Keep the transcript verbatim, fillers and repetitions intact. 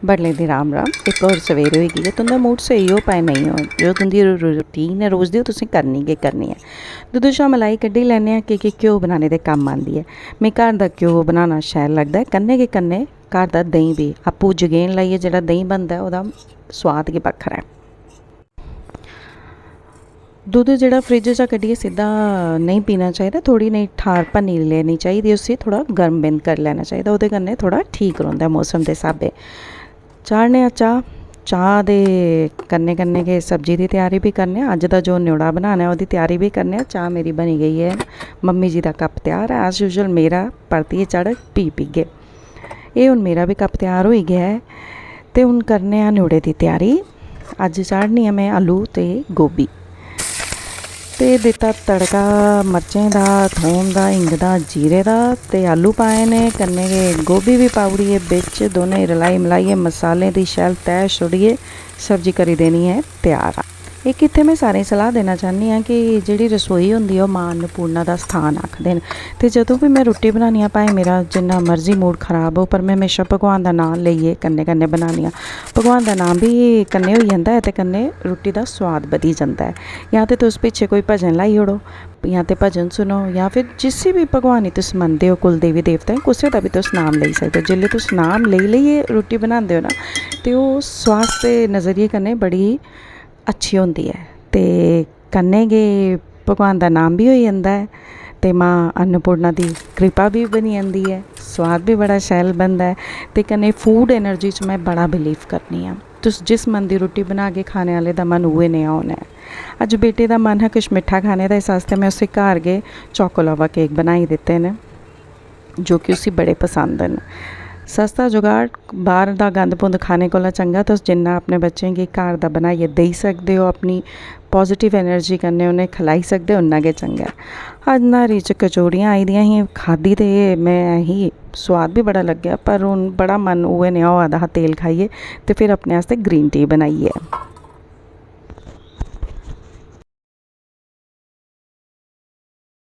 बडले दी राम राम। इक होर सवेर होई गेई ऐ। तुं'दा मूड स्हेई हो भाएं नेईं हो, जो तुं'दी रू-, रू-, रूटीन ऐ रोज़ दी, ओह् तुसें करनी गै करनी ऐ। दुद्ध शा मलाई कड्ढी लैन्ने आं, की के घ्यो बनाने दे कम्म आंदी ऐ। मिगी घर दा घ्यो बनाना शैल लगदा ऐ, कन्नै गै कन्नै घर दा देहीं बी। आपूं जगैन लाइयै जेह्ड़ा देहीं बनदा ऐ, ओह्दा सोआद गै बक्खरा ऐ। दुद्ध जेह्ड़ा फ्रिज चा कड्ढियै सिद्धा नेईं पीना चाहिदा, थोह्ड़ी नेही ठार भन्नी लैनी चाहिदी उसी, थोह्ड़ा गर्म बिंद करी लैना चाहिदा, ओह्दे कन्नै थोह्ड़ा ठीक रौंह्दा ऐ मौसम दे स्हाबै। चाढ़ने आं चाह्। चाह् दे कन्नै कन्नै गै सब्जी दी त्यारी बी करने आं। अज्ज दा जो न्योड़ा बनाना ऐ, ओह्दी त्यारी बी करने आं। चाह् मेरी बनी गेई ऐ, मम्मी जी दा कप त्यार ऐ। As usual मेरा परतियै चढ़ग, फ्ही पीगे। एह् हून मेरा बी कप त्यार होई गेआ ऐ ते हून करने आं न्योड़े दी त्यारी। अज्ज चाढ़नी आं में आलू ते गोभी। ते दित्ता तड़का मर्चें दा, थोम दा, हिंग दा, जीरे दा, ते आलू पाए न, कन्नै गै गोभी बी पाई ओड़ी ऐ बिच। दोनें गी रलाई मलाइयै, मसालें दी शैल तैह् छोड़ियै सब्जी करी देनी ऐ त्यार। इक इत्थै में सारें गी सलाह् देना चाह्न्नी आं कि जेह्ड़ी रसोई होंदी ऐ, ओह् मां अन्नपूर्णा दा स्थान आखदे न। ते जदूं बी में रुट्टी बनानी आं, भाएं मेरा जिन्ना मर्जी मूड खराब हो, पर में म्हेशां भगवान दा नांऽ लेइयै कन्नै कन्नै बनानी आं। भगवान दा नांऽ बी कन्नै होई जंदा ऐ ते कन्नै रुट्टी दा सोआद बधी जंदा ऐ। जां ते तुस पिच्छें कोई भजन लाई ओड़ो, जां ते भजन सुनो, जां फिर जिसी बी भगवान गी तुस मनदे ओ, कुल देवी देवता गी, कुसै दा बी तुस नाम लेई सकदे ओ। जेल्लै तुस नाम लेई लेइयै रुट्टी बनांदे ओ ना, ते ओह् स्वास्थ दे नजरिए कन्नै बड़ी अच्छी होंदी ऐ ते कन्नै गै भगवान दा नाम बी होई जंदा ऐ ते मां अन्नपूर्णा दी कृपा बी बनी जंदी ऐ, स्वाद बी बड़ा शैल बनदा ऐ। ते कन्नै फूड एनर्जी च में बड़ा बिलीव करनी आं। तुस जिस मन दी रुट्टी बनागे, खाने आह्ले दा मन उ'ऐ नेहा होना ऐ। अज्ज बेटे दा मन हा किश मिट्ठा खाने दा, इस आस्तै में उसी घर गै चोकोलावा केक बनाई दित्ते न, जो कि उसी बड़े पसंद न। सस्ता जुगाड़, बाह्र दा गंद पुंद खाने कोला चंगा तुस जिन्ना अपने बच्चें गी घर दा बनाइयै देई सकदे ओ, अपनी पॉजिटिव एनर्जी कन्नै उ'नें खलाई सकदे ओ, उन्ना गै चंगा ऐ। अज्ज न्हारी च कचौड़ियां आई दियां हियां, खाद्धी ते में ही, सोआद बी बड़ा लग्गेआ, पर हून बड़ा मन उ'ऐ नेहा होआ दा हा तेल खाइयै, ते फिर अपने आस्तै ग्रीन टी बनाइयै।